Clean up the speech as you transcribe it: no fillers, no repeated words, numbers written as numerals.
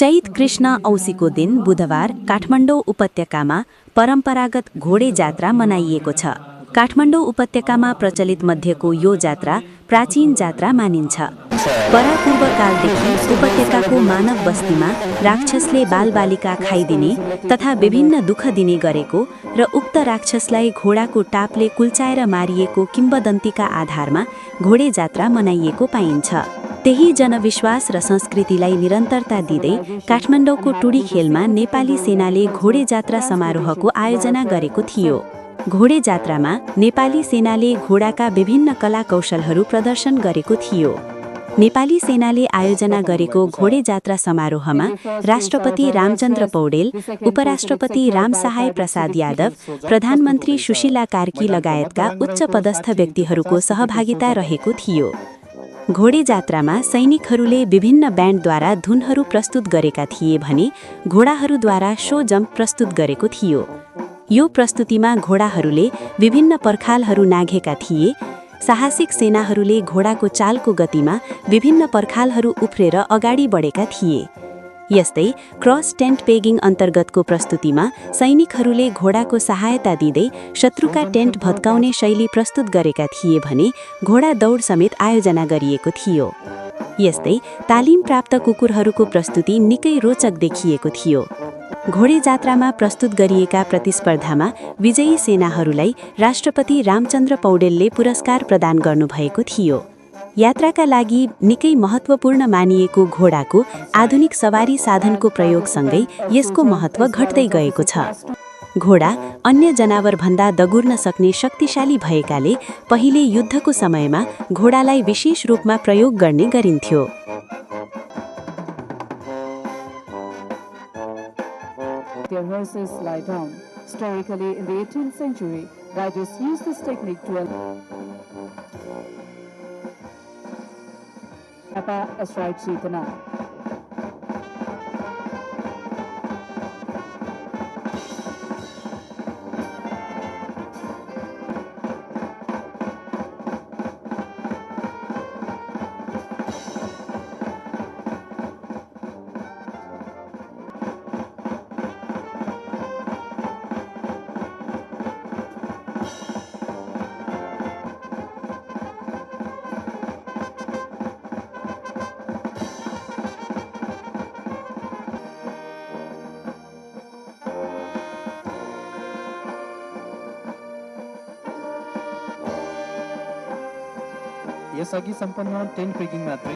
चैत कृष्ण औँसीको दिन बुधबार काठमाडौँ उपत्यकामा परम्परागत घोडे जात्रा मनाइएको छ। काठमाडौँ उपत्यकामा प्रचलित मध्येको यो जात्रा प्राचीन जात्रा मानिन्छ। परापूर्व कालदेखि उपत्यकाको मानव बस्तीमा राक्षसले बालबालिका खाइदिने तथा विभिन्न दुःख दिने गरेको र उक्त राक्षसलाई घोडाको टापले कुल्चाएर मारिएको किम्वदन्तीका आधारमा घोडे जात्रा मनाइएको पाइन्छ। त्यही जनविश्वास र संस्कृतिलाई निरन्तरता दिँदै काठमाडौँको टुडी खेलमा नेपाली सेनाले घोडे जात्रा समारोहको आयोजना गरेको थियो। घोडे जात्रामा नेपाली सेनाले घोडाका विभिन्न कला कौशलहरू प्रदर्शन गरेको थियो। नेपाली सेनाले आयोजना गरेको घोडे जात्रा समारोहमा राष्ट्रपति रामचन्द्र पौडेल, उपराष्ट्रपति रामसहाय प्रसाद यादव, प्रधानमन्त्री सुशीला कार्की लगायतका उच्च पदस्थ व्यक्तिहरूको सहभागिता रहेको थियो। घोडे जात्रामा सैनिकहरूले विभिन्न ब्यान्डद्वारा धुनहरू प्रस्तुत गरेका थिए भने घोडाहरूद्वारा शो जम्प प्रस्तुत गरेको थियो। यो प्रस्तुतिमा घोडाहरूले विभिन्न पर्खालहरू नाघेका थिए। साहसिक सेनाहरूले घोडाको चालको गतिमा विभिन्न पर्खालहरू उफ्रेर अगाडि बढेका थिए। यस्तै क्रस टेन्ट पेगिङ अन्तर्गतको प्रस्तुतिमा सैनिकहरूले घोडाको सहायता दिँदै शत्रुका टेन्ट भत्काउने शैली प्रस्तुत गरेका थिए भने घोडा दौड समेत आयोजना गरिएको थियो। यस्तै तालिम प्राप्त कुकुरहरूको प्रस्तुति निकै रोचक देखिएको थियो। घोडे जात्रामा प्रस्तुत गरिएका प्रतिस्पर्धामा विजयी सेनाहरूलाई राष्ट्रपति रामचन्द्र पौडेलले पुरस्कार प्रदान गर्नुभएको थियो। यात्राका लागि निकै महत्त्वपूर्ण मानिएको घोडाको आधुनिक सवारी साधनको प्रयोगसँगै यसको महत्त्व घट्दै गएको छ। घोडा अन्य जनावरभन्दा दगुर्न सक्ने शक्तिशाली भएकाले पहिले युद्धको समयमा घोडालाई विशेष रूपमा प्रयोग गर्ने गरिन्थ्यो। Their horses lie down. Historically, in the 18th century, riders used this technique to astride Chaitana. यसअघि सम्पन्न टेन्ट पेगिङ मात्रै